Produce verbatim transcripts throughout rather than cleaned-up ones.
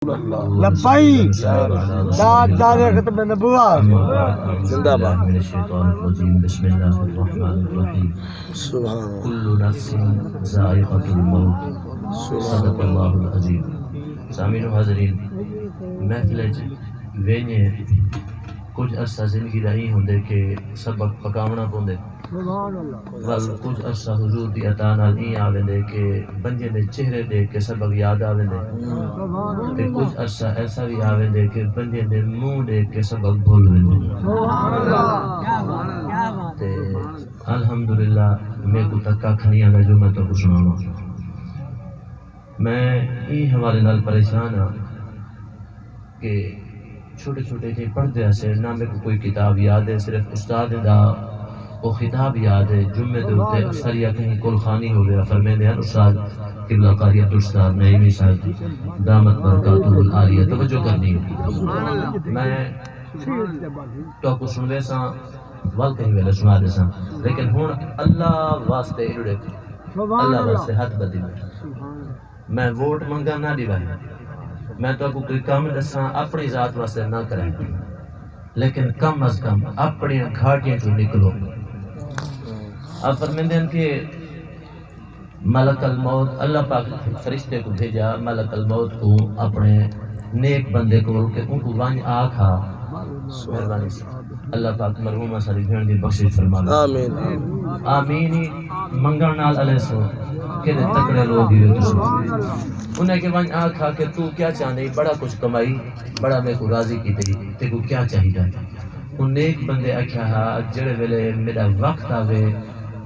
لبیک۔ داد داد ختم نبوت۔ زندہ باد۔ من الشیطان الرجیم۔ بسم اللہ الرحمن الرحیم۔ سبحان اللہ۔ کل نفس ذائقۃ الموت۔ سبحان اللہ۔ صدق اللہ العظیم۔ سامعین و حاضرین، محفل وچ ویندے کجھ عرصہ زندگی دا ایں ہوندے کہ سبق پکاوݨا پوندے۔ سبحان اللہ۔ ول کجھ عرصہ حضور دی عطا نال ایں آ ویندے کہ بندے دے چہرے ݙیکھ کے سبق یاد آ ویندے۔ سبحان تے اللہ۔ کجھ عرصہ ایسا وی آ ویندے کہ بندے دے منہ ݙیکھ کے سبق بھل ویندے۔ سبحان اللہ۔ تے الحمدللہ، میکوں تاں ککھ نہیں آندا جو میں تہاکوں سݨاواں۔ میں ایں حوالے نال پریشان ہاں کہ چھوٹے چھوٹے جیں پڑھدے ہاسے، نہ میکوں کوئی کتاب یاد ہے، صرف استاد دا او خطاب یاد ہے۔ جمعے دے اتے اکثر یا کہیں کل خوانی ہووے، فرمیندے ہن استاد قبلہ قاری عبدالستار نعیمی صاحب دامت برکاتہ العالیہ، توجہ کرنی ہے۔ میں تہاکوں سݨویساں، ول کہیں ویلے سݨا ݙیساں، لیکن ہݨ اللہ واسطے ایݙے اللہ واسطے ہتھ ٻدھی ٻیٹھاں۔ میں ووٹ منگاں نہ ݙیواں، میں تہاکوں کوئی کم ݙساں، اپݨی ذات واسطے نہ کرائیں، لیکن کم از کم اپݨیاں گھاٹیاں چوں نکلو۔ آپ فرمیندے ہن کہ ملک الموت، اللہ پاک فرشتے کوں بھیجا، ملک الموت کوں اپݨے نیک بندے کول کہ اونکوں ونڄ آکھ آ۔ مہربانی۔ اللہ پاک مرحومہ ساݙی بھیݨ دی بخشش فرماوے۔ آمین، آمین۔ آمین ہی منگݨ نال الیسو، کیݙے تکڑے لوگ ہیوے تساں۔ انہیں کہ ونڄ آکھا کہ توں کیا چاہندے، بڑا کچھ کمائی، بڑا میکوں راضی کیتے، تیکوں کیا چاہیدا ہے؟ او نیک بندے آکھیا ہا، جیڑھے ویلے میݙا وقت آوے،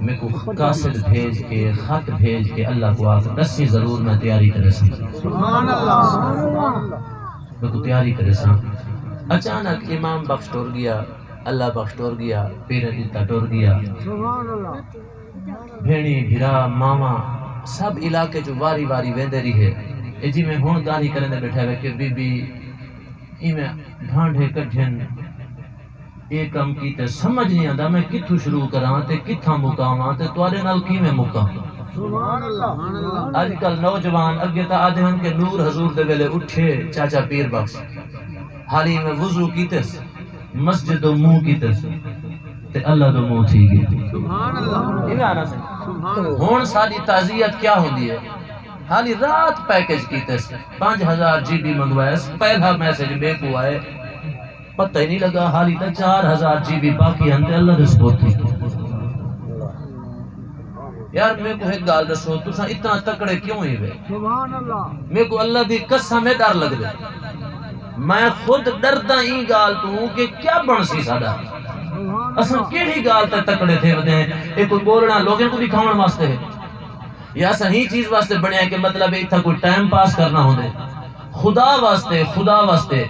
میکوں قاصد بھیج کے، خط بھیج کے اللہ کوں آکھ ݙسی، ضرور میں تیاری کریساں۔ سبحان اللہ، سبحان اللہ۔ میکوں تیاری کریساں۔ اچانک امام بخش ٹر ڳیا، اللہ بخش ٹر ڳیا، پیریں ݙتا ٹر ڳیا۔ سبحان اللہ۔ بھیݨیں، بھرا، ماواں سب علاقے چوں واری واری ویندے ریہے۔ اے جیویں ہݨ ڳالھیں کریندے ٻیٹھے ہوئے کہ بی بی ایویں ڈھانڈے کڈھن، اے کم کیتے سمجھ نہیں آندا میں کتھوں شروع کراں تے کتھاں مکاواں تے تہاݙے نال کیویں مکاں۔ سبحان اللہ۔ اڄ کل نوجوان اڳے تاں آہدے ہن کہ نور حضور دے ویلے اٹھے چاچا پیر بخش، حالی میں وضو کیتس، مسجد دو منہ کیتس تے اللہ دو منہ تھی ڳئے۔ سبحان اللہ۔ ایویں آنا سی۔ سبحان اللہ۔ ہݨ ساݙی تعزیت کیا ہوندی ہے؟ حالی رات پیکج کیتس، پنج ہزار جی بی منگوائس، پہلا میسج میکوں آئے، پتہ ہی نہیں لڳا، حالی تاں چار ہزار جی بی باقی ہن تے اللہ دے سپرد تھی۔ یار، میکوں ہک ڳالھ ݙسو، تساں اتنا تکڑے کیوں ہیوے؟ سبحان اللہ۔ میکوں اللہ دی قسم ہے، ݙر لڳدے۔ میں خود ݙرداں ایں ڳالھ توں کہ کیا بݨسی ساݙا۔ سبحان اللہ۔ اساں کیڑھی ڳالھ تے تکڑے تھے ودے ہیں؟ اے کوئی ٻولݨا لوگیں کوں ݙکھاوݨ واسطے ہے؟ یا اساں ہی چیز واسطے بݨیا کہ مطلب ہے اتھاں کوئی ٹائم پاس کرݨا ہوندے؟ خدا واسطے، خدا واسطے۔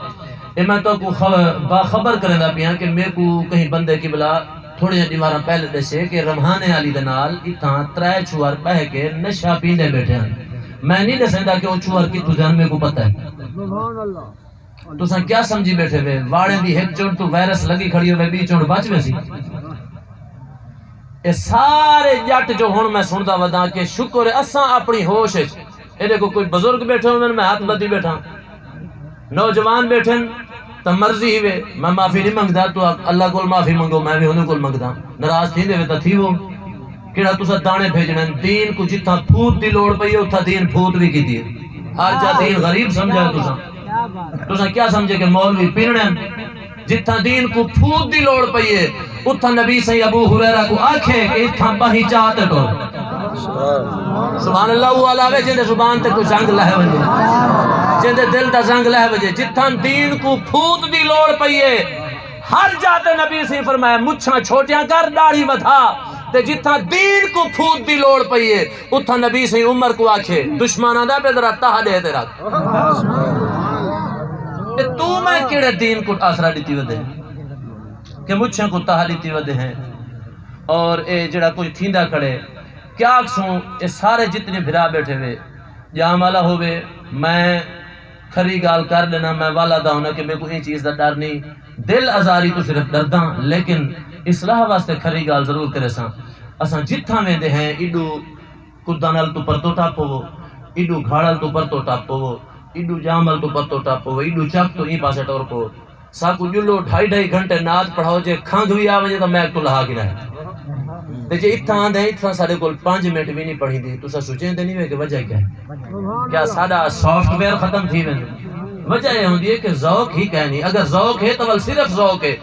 اے میں تہاکوں خ-، باخبر کریندا پیاں کہ میکوں کہیں بندے قبلہ تھوڑیاں ݙینہواراں پہلے ݙسے کہ رمحانے آلی دے نال اتھاں ترائے چھوہر ٻہہ کے نشہ پیندے ٻیٹھے ہن۔ میں نہیں ݙسیندا کہ او چھوہر کتھوں دے ہن، میکوں پتہ ہے۔ سبحان اللہ۔ تساں کیا سمجھی ٻیٹھے وے؟ واڑیں دی ہک چنڈ توں وائرس لڳی کھڑی ہووے، ٻی چنڈ بچ ویسی؟ اے سارے ڄٹ جو ہݨ میں سݨدا وداں کہ شکر ہے اساں اپݨی ہوش اچ، ایݙے کوں کوئی بزرگ ٻیٹھے ہوون، میں ہتھ ٻدھی ٻیٹھاں، نوجوان ٻیٹھن، تاں مرضی ہیوے، میں معافی نہیں منگدا، توں آکھ اللہ کول معافی منگو، میں وی انہاں کول منگدا۔ ناراض تھیندے وے تاں تھیوو۔ کیڑھا تساں داݨے بھیجݨے ہن؟ دین کوں جتھاں پھوت دی لوڑ پئی ہے، اتھاں دین پھوت وی کیتی ہے۔ ہر جا دین غریب سمجھا ہے تساں۔ تساں کیا سمجھے کہ مولوی پنݨے ہن؟ جتھاں دین کوں پھوت دی لوڑ پئی ہے، اتھاں نبی سئیں ابو ہریرہ کوں آکھے کہ اتھاں ٻہی چا تے ٹر۔ سبحان اللہ، او آلا وے جیندے زبان تے کوئی زنگ لہہ ونڄے، جیندے دل دا زنگ لہہ ونڄے۔ جتھاں دین کوں پھوت دی لوڑ پئی ہے، ہر جا تے نبی سئیں فرمایا، مچھاں چھوٹیاں کر، ݙاڑھی ودھا۔ تے جتھاں دین کوں پھوت دی لوڑ پئی ہے، اتھاں نبی سئیں عمر کوں آکھے، دشمناں دا پیا ذرا تاہ ݙے تے رکھ۔ تے توں میں کیڑھے دین کوں آسرا ݙتی ودے ہیں کہ مچھیں کوں تاہ ݙتی ودے ہیں؟ اور اے جڑا کچھ تھیندا کھڑے، کیا آکھسوں؟ اے سارے جتنے بھرا ٻیٹھے وے، ڄام والا ہووے، میں کھری ڳالھ کر ݙینا، میں والا دا ہونا کہ میکوں ایں چیز دا ݙر نہیں، دل آزاری توں صرف ݙرداں، لیکن اصلاح واسطے کھری ڳالھ ضرور کریساں۔ اساں جتھاں ویندے ہیں، ایݙو کداں نال توں پرتو ٹپ ہوو، ایݙو گھاڑل توں پرتو ٹپ ہوو، ایڈو جامل توں پتو ٹپ ہووے، ایڈو چک توں ایں پاسے ٹر پو۔ ساکوں ڄلو ڈھائی ڈھائی گھنٹے نعت پڑھاؤ، جے کھنگھ وی آ ونڄے تاں میک توں لہا گھنائے۔ تے جے اتھاں آندے ہیں، اتھاں ساݙے کول پنج منٹ وی نہیں پڑھیندی۔ تساں سوچیندے نہیں وے کہ وجہ کیا ہے؟ کیا ساݙا سافٹ ویئر ختم تھی ویندے؟ وجہ اے ہوندی ہے کہ ذوق ہی کائنی۔ اگر ذوق ہے تاں ول صرف ذوق ہے۔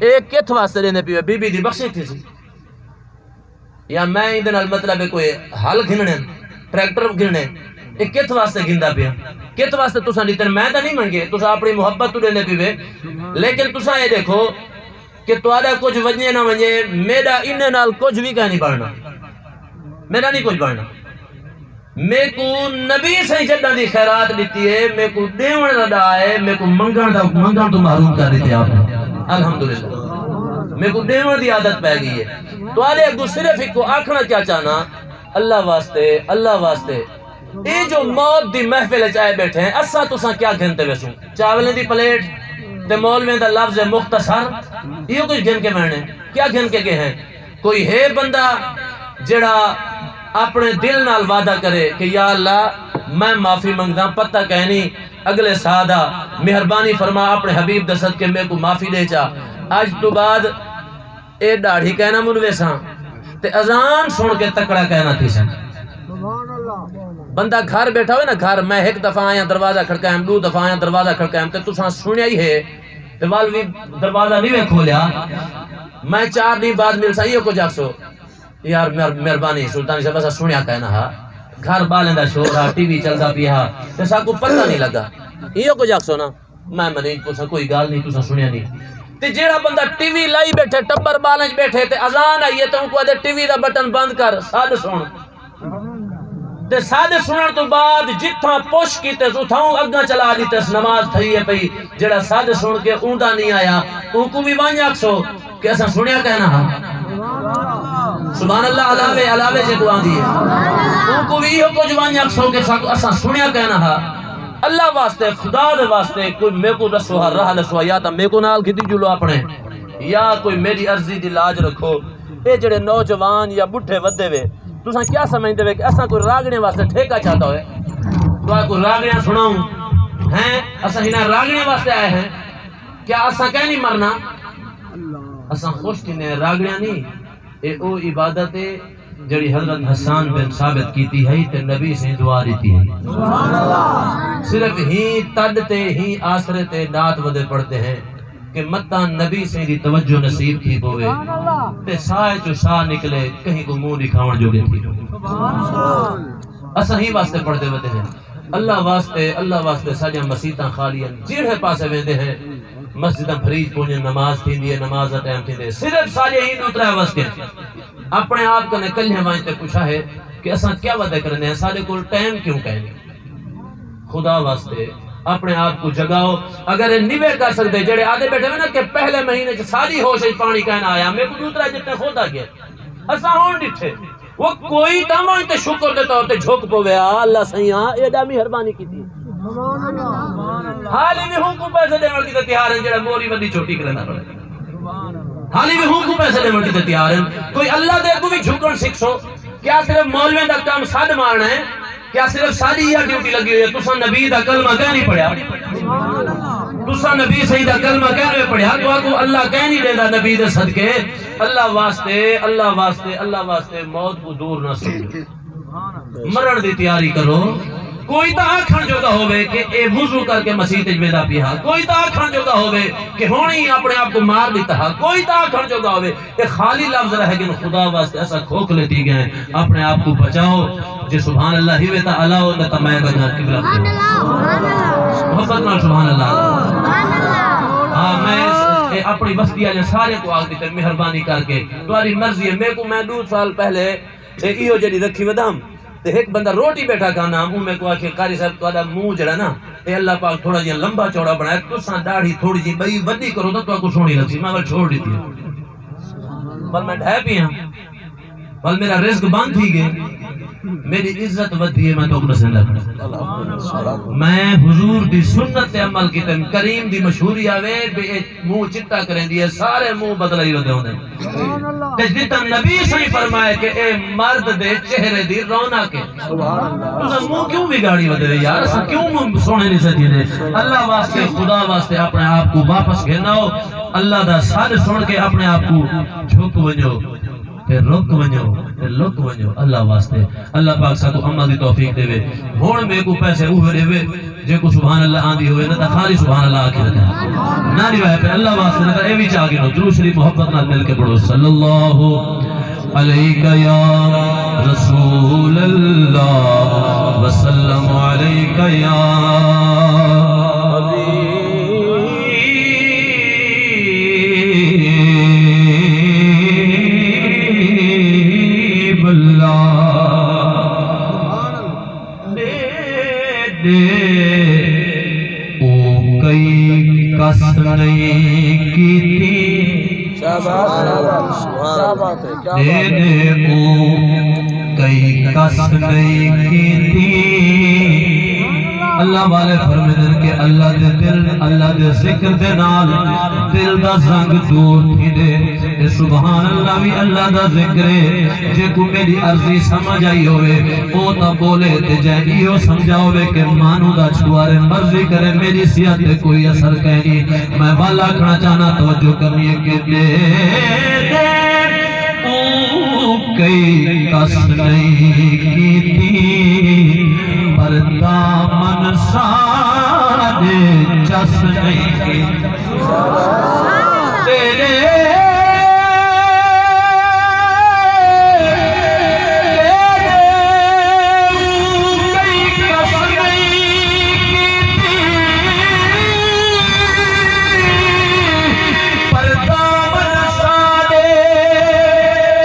اے کتھ واسطے ݙیندے پیو؟ بی بی دی بخشش تھیسی؟ یا میں ایندے نال مطلب ہے کوئی ہل گھنݨے، ٹریکٹر گھنݨے، اے کتھ واسطے گھندا پیا؟ کتھ واسطے تساں ݙتے؟ میں تاں نہیں منگے، تساں اپݨی محبت توں ݙیندے پیوے۔ لیکن تساں اے ݙیکھو کہ تہاݙا کجھ ونڄے نہ ونڄے، میݙا انہیں نال کجھ وی کائنی بݨنا، میݙا نہیں کجھ بݨنا۔ میکوں نبی سائیں جݙاں دی خیرات ݙتی ہے، میکوں ݙیوݨ دا ݙا ہے، میکوں منگݨ دا، منگݨ توں محروم کر ݙتے آپ نے۔ الحمدللہ، میکوں ݙیوݨ دی عادت پے ڳئی ہے۔ تہاݙے اڳوں صرف ہکو آکھݨا کیا چاہنا، اللہ واسطے، اللہ واسطے، اے جو موت دی محفل اچ آئے ٻیٹھے ہیں، اساں تساں کیا گھن تے ویسوں؟ چاولیں دی پلیٹ تے مولویں دا لفظ مختصر، ایہو کجھ گھن کے ویݨے؟ کیا گھن کے ڳئے ہیں؟ کوئی ہے بندہ جڑا اپݨے دل نال وعدہ کرے کہ یا اللہ، میں معافی منگداں، پتہ کائنی اڳلے ساہ دا، مہربانی فرما اپݨے حبیب دے صدقے میکوں معافی ݙے چا، اڄ توں بعد اے ݙاڑھی کائنا منویساں تے اذان سݨ کے تکڑا کائنا تھیساں۔ بندہ گھر ٻیٹھا ہوئے نا، گھر، میں ہک دفعہ آیاں دروازہ کھڑکائم، ݙو دفعہ آیاں دروازہ کھڑکائم تے تساں سݨیا ہی ہے، تے ول وی دروازہ نہیں وے کھولیا۔ میں چار ݙینھ بعد ملساں، ایہو کجھ آکھسو، یار مہر-، مہربانی سلطانی صاحب، اساں سݨیا کائنا ہا، گھر ٻالیں دا شور ہا، ٹی وی چلدا پیا ہا تے ساکوں پتہ نہیں لڳا، ایہو کجھ آکھسو نا۔ میں منیج پوساں، کوئی ڳالھ نہیں، تساں سݨیا نہیں۔ تے جیڑھا بندہ ٹی وی لائی ٻیٹھے، ٹبر ٻالیں اچ ٻیٹھے تے اذان آئی ہے تے اونکوں آہدے ٹی وی دا بٹن بند کر، سݙ سݨ۔ تے سݙ سݨݨ توں بعد جتھاں پش کیتے اتھاؤں اڳاں چلا ݙتس، نماز تھئی ہے پئی۔ جیڑھا سݙ سݨ کے اوندا نہیں آیا، اونکوں وی ونڄ آکھسو کہ اساں سݨیا کائنا ہا۔ سبحان اللہ، الاوے، الاوے جیکوں آندی ہے۔ اونکوں وی ایہو کجھ ونڄ آکھسو کہ ساکوں، اساں سݨیا کائنا ہا۔ اللہ واسطے، خدا دے واسطے کوئی میکوں ݙسو ہا، راہ ݙسو ہا، یا تاں میکوں نال گھدی ڄلو اپݨے، یا کوئی میݙی عرضی دی لاج رکھو۔ اے جیڑھے نوجوان یا ٻڈھے ودے وے، تساں کیا سمجھدے وے کہ اساں کوئی راڳڑیاں واسطے ٹھیکہ چاتا ہوئے؟ تہاکوں راڳڑیاں سݨاؤں ہیں؟ اساں انہاں راڳڑیاں واسطے آئے ہیں؟ کیا اساں کائنی مرنا؟ اساں خوش تھیندے ہیں، راڳڑیاں نہیں۔ اے او عبادت ہے جیڑھی حضرت حسان بن ثابت کیتی ہئی تے نبی سئیں دعا ݙتی ہئی۔ صرف ہی تݙ تے، ہی آسرے تے نعت ودے پڑھدے ہیں کہ متاں نبی سئیں دی توجہ نصیب تھی پووے تے ساہ چوں ساہ نکلے، کہیں کوں منہ ݙکھاوݨ جوڳے تھی پووے۔ اساں ہی واسطے پڑھدے ودے ہیں۔ اللہ واسطے، اللہ واسطے ساݙیاں مسیتاں خالی ہن، جیڑھے پاسے ویندے ہیں مسجداں بھریج پوندیاں، نماز تھیندی ہے، نماز دا ٹائم تھیندے، صرف ساݙے ہی ݙو ترے واسطے اپݨے آپ کنے کلھے ونڄ تے پچھا ہے کہ اساں کیا ودے کرنے ہیں، ساݙے کول ٹائم کیوں کائنی؟ خدا واسطے اپݨے آپ کوں جگاؤ۔ اگر اے نیوے کر سڳدے، جیڑھے آہدے ٻیٹھے ہوئے نا کہ پہلے مہینے چ ساݙی ہوش اچ پاݨی کائنا آیا، میکوں ݙو ترے جتنے خود آ ڳئے، اساں ہݨ ݙٹھے۔ وہ کوئی تاں ونڄ تے شکر دے طور تے جھک پووے، آ اللہ سئیاں، ایݙا مہربانی کیتی۔ حالی وی ہوں کوں پیسے ݙیوݨ کیتے تیار ہیں، جیڑھا موری وݙی چھوٹی کریندا پئے۔ حالی وی ہوں کوں پیسے ݙیوݨ کیتے تیار ہیں۔ کوئی اللہ دے اڳوں وی جھکݨ سکھسو۔ کیا صرف مولویں دا کم سݙ مارݨا ہے؟ کیا صرف ساݙی ایہا ڈیوٹی لڳی ہوئی ہے؟ تساں نبی دا کلمہ کائنی پڑھیا؟ تساں نبی سئیں دا کلمہ کائنی پڑھیا؟ تہاکوں اللہ کائنی ݙیندا نبی دے صدقے؟ اللہ واسطے، اللہ واسطے، اللہ واسطے موت کوں دور نہ سمجھو۔ مرݨ دی تیاری کرو۔ کوئی تاں آکھݨ جوڳا ہووے کہ اے وضو کر کے مسیت اچ ویندا پیا ہا، کوئی تاں آکھݨ جوڳا ہووے کہ ہݨ ہی اپݨے آپ کوں مار ݙتا ہا، کوئی تاں آکھݨ جوڳا ہووے۔ اے خالی لفظ رہ ڳئے، خدا واسطے اساں کھوکھلے تھی ڳئے ہیں، اپݨے آپ کوں بچاؤ۔ جے سبحان اللہ ہی وے تاں الاؤ، نہ تاں میں بچاں قبلہ۔ محبت نال سبحان اللہ۔ ہاں، میں اس، اے اپݨی وستی والے سارے کوں آکھ ݙتے، مہربانی کر کے، تہاݙی مرضی ہے۔ میکوں، میں ݙو سال پہلے تے ایہو جیڑھی رکھی ودام۔ تے ہک بندہ روٹی ٻیٹھا کھانا، اوں میکوں آکھیا، قاری صاحب، تہاݙا منہ جیڑھا نا، اے اللہ پاک تھوڑا جیہا لمبا چوڑا بݨائے، تساں ݙاڑھی تھوڑی جیہی ٻئی ودی کرو تاں تہاکوں سوہݨی لڳسی۔ میں ول چھوڑ ݙتی۔ ول میں ڈھے پیا، ول میرا رزق بند تھی ڳئے۔ میری عزت ودھی ہے، میں تہاکوں ݙسیندا کھڑا۔ میں حضور دی سنت تے عمل کیتے، کریم دی مشہوری آوے بے، اے منہ چٹا کریندی ہے، سارے منہ بدلائی ودے ہوندے۔ تے جتھاں نبی سائیں فرمایا کہ اے مرد دے چہرے دی رونق ہے۔ تساں منہ کیوں بگاڑی ودے ہو یار؟ اساں کیوں منہ سوہݨے نہیں سݙیندے؟ اللہ واسطے، خدا واسطے اپݨے آپ کوں واپس گھن آؤ۔ اللہ دا سݙ سݨ کے اپݨے آپ کوں جھک ونڄو۔ تے رک ونڄو، تے لک ونڄو اللہ واسطے۔ اللہ پاک ساکوں عمل دی توفیق ݙیوے۔ ہݨ میکوں پیسے اوہے ݙیوے، جیکوں سبحان اللہ آندی ہووے نہ تاں خالی سبحان اللہ آکھی رکھے۔ نہ ݙیوائے پئے اللہ واسطے، نہ تاں اے وی چا گھنو، درود شریف محبت نال مل کے پڑھو، صلی اللہ علیک یا رسول اللہ، وسلم علیک یا حبیب اللہ۔ ݙے ݙے او کئی کس نہیں کیتی۔ شاباش، شاباش، کیا بات ہے، کیا بات ہے۔ ݙے ݙے او کئی کس نہیں کیتی۔ اللہ والے فرمیندن کہ اللہ دے دل، اللہ دے ذکر دے نال دل دا زنگ دور تھیندے۔ اے سبحان اللہ وی اللہ دا ذکر ہے۔ جیکوں میݙی عرضی سمجھ آئی ہووے، او تاں ٻولے، تے جئیں ایہو سمجھا ہووے کہ مانوں دا چھوارے مرضی کرے، میݙی صحت تے کوئی اثر کائنی۔ میں ول آکھݨا چاہناں، توجہ کرنی ہے کہ ݙے ݙے او کئی کس نہیں کیتی، پر دامن ساݙے چس نہیں کیتی۔ تیرے، تیرے کئی کس نہیں کیتی، پر دامن ساݙے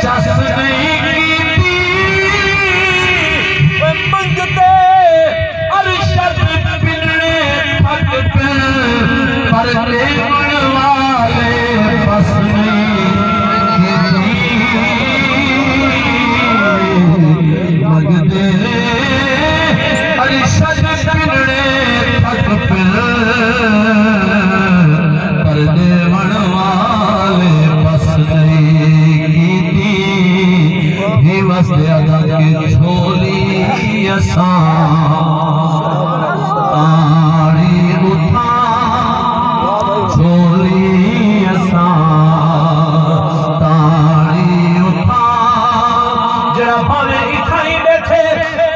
چس نہیں کیتی۔ منگدے ارشد پنڑے پھک پن، پر ݙیوݨ والے بس نہیں کیتی۔ منگدے ارشد پنڑے پھک پن، پر ݙیوݨ والے بس نہیں کیتی۔ ہی وس دے ادا کے جھولی اساں تاڑی اتھاں، جھولی اساں تاڑی اتھاں۔ جڑا بھاویں اتھاں ہی ٻیٹھے،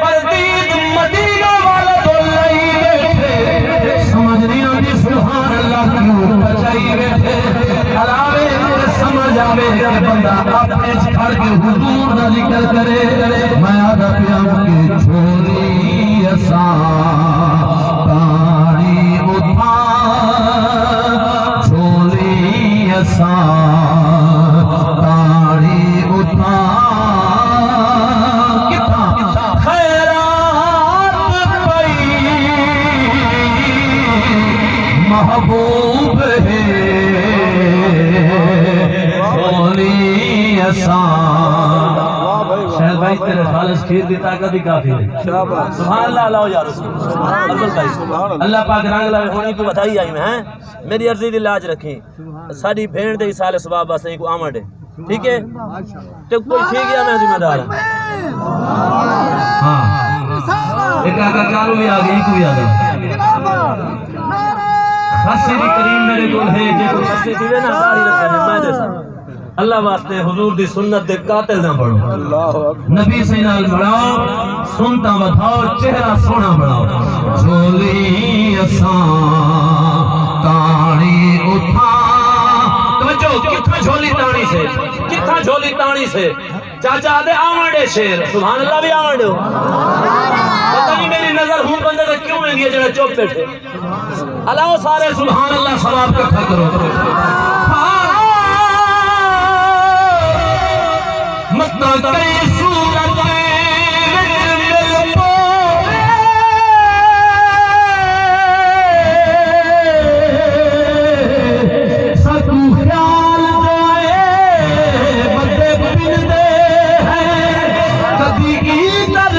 پر دید مدینہ والا ڈولائی ٻیٹھے۔ سمجھ نہیں آندی سبحان اللہ کیوں پچائی ٻیٹھے۔ علاوے تے سمجھ آوے کہ بندہ اپنے اچ کھڑ کے حضور دا ذکر کرے۔ میں آہدا پیاں کہ جھولی اساں تاڑی اتھاں، جھولی اساں تاڑی اتھاں۔ کتھاں؟ خیرات پئی محبوب ہے، جھولی اساں۔ شاہد بھائی، تیرے خالص کھیر دی طاقت ہی کافی ہے۔ شاباش۔ سبحان اللہ، لاؤ یار اس کو۔ افضل بھائی، سبحان اللہ۔ اللہ پاک رنگ لاوے، ہݨ ایکوں ودھائی آئی میں، ہیں؟ میری عرضی دی لاج رکھیں۔ ساݙی بھیݨ دے ایصال ثواب واسطے ایکوں آوݨ ݙے۔ ٹھیک ہے؟ تے کوئی تھی ڳیا، میں ذمہ دار ہاں۔ ہاں۔ ایک آقا کالو بھی آ گئی، کوئی آ گئی۔ خاصی دی کریم میرے کول ہے، جے کوئی خاصی تھی وے نا، داڑھی رکھے نے، میں دے سا۔ اللہ واسطے حضور دی سنت دے قاتل نہ بݨو۔ اللہ اکبر۔ نبی سائیں نال ملاؤ، سنتاں ودھاؤ، چہرہ سوہݨا بݨاؤ۔ جھولی اساں تاݨی اتھاں۔ توجہ، کتھاں جھولی تاݨی سے؟ کتھاں جھولی تاݨی سے؟ چاچا آہدے آوݨ ݙے شیر، سبحان اللہ بھی آوݨ ݙیو۔ پتہ نہیں میری نظر ہوں بندے تے کیوں ویندی ہے جڑا چپ ٻیٹھے۔ الاؤ سارے سبحان اللہ ثواب کٹھا کرو۔ ہاں، متاں کئی صورت وچ مل پووے، ساکوں خیال جو اے بندے پندے ہیں، کدی کی در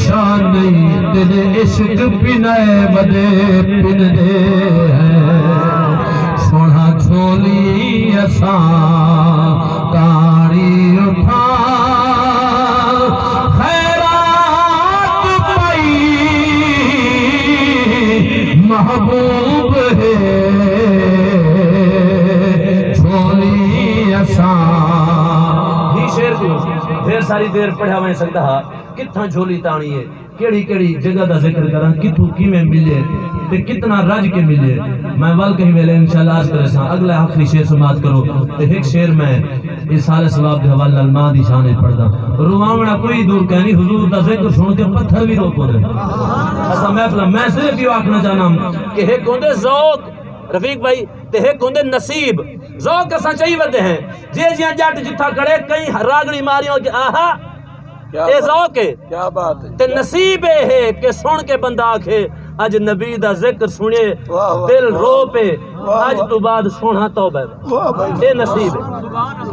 شان نہیں، تیرے عشق پنائے ودے پندے ہیں۔ سوہݨا جھولی اساں تاڑی اٹھا، خیرات پئی محبوب ہے جھولی اساں۔ ہی شعر کوں ڈھیر ساری دیر پڑھیا ونڄ سڳدا ہا۔ کتھاں جھولی تاݨی ہے، کیڑھی کیڑھی جگہ دا ذکر کراں، کتھوں کیویں ملے تے کتنا رڄ کے ملے۔ میں ول کہیں ویلے انشاءاللہ عرض کریساں، اڳلا آخری شعر سماعت کرو۔ تے ہک شعر میں ایصال ثواب دے حوالے نال ماں دی شان وچ پڑھداں۔ رواوݨا کوئی دور کائنی، حضور دا ذکر سݨ کے پتھر وی رو پوندے۔ اساں محفل، میں صرف ایہو آکھݨا چاہناں کہ ہک ہوندے ذوق، رفیق بھائی، تے ہک ہوندے نصیب۔ ذوق اساں چئی ودے ہیں، جے جیاں ڄٹ جتھاں کھڑے، کئی راڳڑی ماری ہو کہ آہا، کیا اے بات، ذوق ہے۔ کیا بات ہے۔ تے نصیب اے ہے کہ سݨ کے بندہ آکھے، اڄ نبی دا ذکر سݨے، واہ، واہ، دل واہ۔ رو پے، واہ، اڄ واہ۔ توں بعد سوہݨا توبہ ہے۔ واہ بھائی۔ اے نصیب ہے۔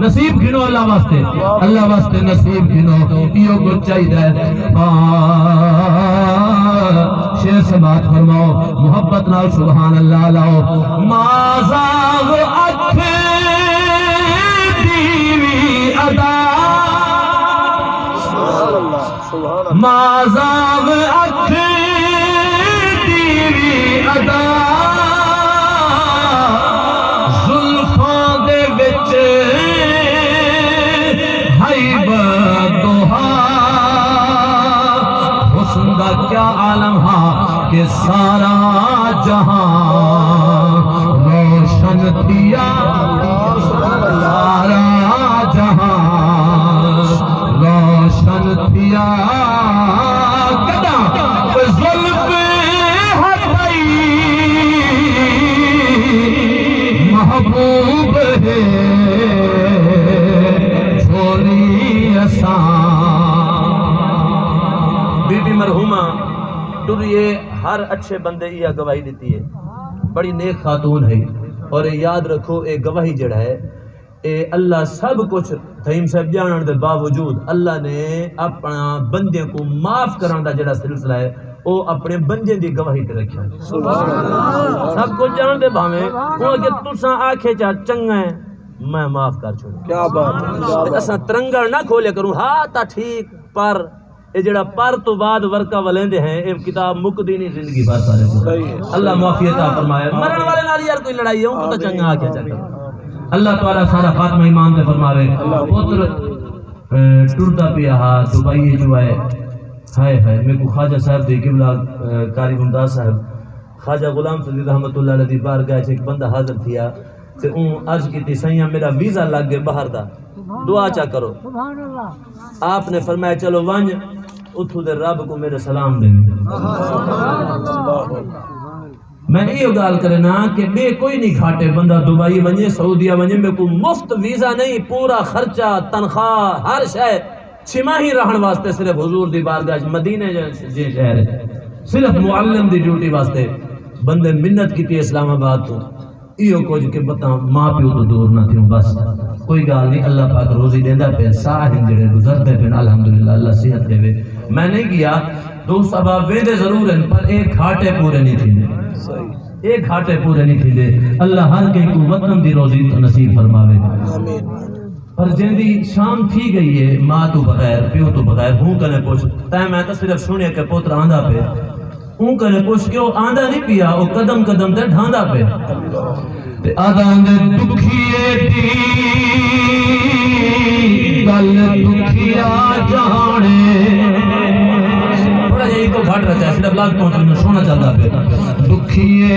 نصیب گھنو اللہ واسطے، اللہ واسطے نصیب گھنو، ایہو کجھ چاہیدا ہے۔ آ، شعر سماعت فرماؤ، محبت نال سبحان اللہ لاؤ۔ ما زاغ اکھ دی وی ادا، سبحان اللہ، سبحان اللہ۔ ما زاغ اکھ دی وی ادا، زلفاں دے وچ ہئی بدوہا۔ حسن دا کیا عالم ہا کہ سارا جہاں روشن تھیا، سارا جہاں روشن تھیا۔ کݙاں زلف ہٹائی محبوب ہے جھولی اساں۔ بی بی مرحومہ ٹریے، ہر اچھے بندے ایہا گواہی ݙتی ہے۔ بڑی نیک خاتون ہے، اور اے یاد رکھو، اے گواہی جڑا ہے، اے اللہ سب کچھ، تھئیم صاحب، ڄاݨݨ دے باوجود اللہ نے اپݨا بندیاں کوں معاف کرݨ دا جڑا سلسلہ ہے، او اپݨے بندیاں دی گواہی تے رکھیا۔ سبحان اللہ۔ سب کچھ ڄاݨدے بھاویں، او اڳے تساں آکھے چا چنڳا ہے، میں معاف کر چھوڑوں۔ کیا بات ہے، کیا بات ہے۔ اساں ترنگڑ نہ کھولے کروں، ہا تاں ٹھیک، پر اے جڑا پر تو بعد ورقہ ولیندے ہیں، اے کتاب مکدی نہیں زندگی بھر سارے کوں۔ صحیح ہے۔ اللہ معافی عطا فرمائے۔ مرݨ والے نال یار کوئی لڑائی ہے، اوں کوں تاں چنڳا آکھیا چاہیے۔ اللہ تعالیٰ سارا خاتمہ ایمان تے فرماوے۔ اللہ۔ پتر، اے، ٹردا پیا ہا، دبئی جو ہے۔ ہائے ہائے، میکوں خواجہ صاحب دی قبلہ، اے، قاری ممتاز صاحب، خواجہ غلام سدی رحمت اللہ علیہ دی بارگاہ وچ ہک بندہ حاضر تھیا۔ تے اوں عرض کیتی، سئیاں، میرا ویزا لڳ ڳئے باہر دا، سبحان دعا اللہ، چا کرو۔ سبحان اللہ۔ آپ نے فرمایا، چلو ونڄ، اتھوں دے رب کوں میرے سلام ݙے۔ سبحان اللہ۔ میں ایہو ڳالھ کرنا کہ ٻئے کوئی نہیں گھاٹے، بندہ دبئی ونڄے، سعودیہ ونڄے، میکوں مفت ویزا نہیں، پورا خرچہ، تنخواہ، ہر شے، چھ ماہی رہݨ واسطے صرف حضور دی بارگاہ وچ مدینے جے، جے شہر وچ صرف معلم دی ڈیوٹی واسطے بندے منت کیتی اسلام آباد توں۔ ایہو کجھ کہ پتہ ماں پیو توں دور نہ تھیوں۔ بس کوئی ڳالھ نہیں، اللہ پاک روزی ݙیندا پئے، ساہ ہن جڑے گزردے پئن، الحمدللہ، اللہ صحت ݙیوے۔ میں نہیں ڳیا، دوست احباب ویندے ضرور ہن، پر اے گھاٹے پورے نہیں تھیندے۔ اے گھاٹے پورے نہیں تھیندے۔ اللہ ہر کہیں کوں وطن دی روزی نصیب فرماوے۔ پر جیندی شام تھی ڳئی ہے، ماں توں بغیر، پیو توں بغیر، ہوں کنے پچھ، تیں میں تاں صرف سݨیا کہ پتر آندا پئے۔ اوں کنے پچھ کے او آندا نہیں پیا، او قدم قدم تے ڈھاندا پئے۔ تے آہدا آندے، دکھیے دی گل دکھیا جانے۔ تھوڑا جہا ایکو گھٹ رہتا ہے، صرف لگ پہنچ میں سونا چلتا پیا۔ دکھیے،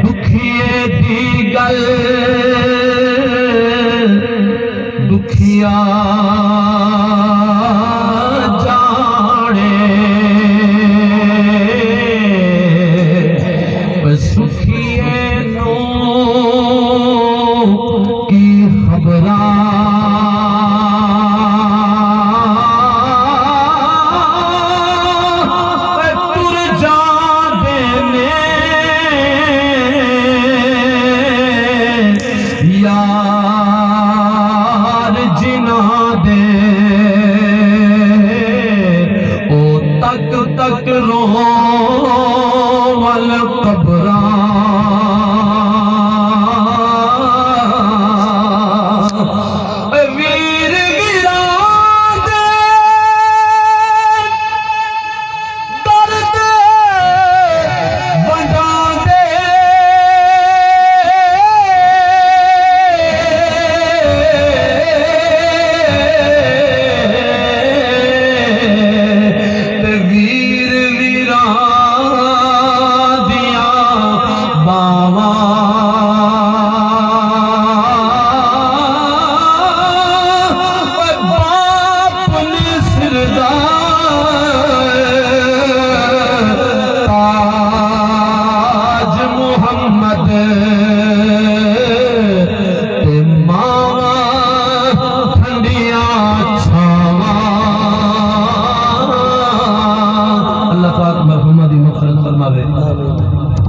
دکھیے دی گل دکھیا جانے، سکھیے نوں کی خبراں۔ ٹر جاندے نے یار جنہاں دے آمین۔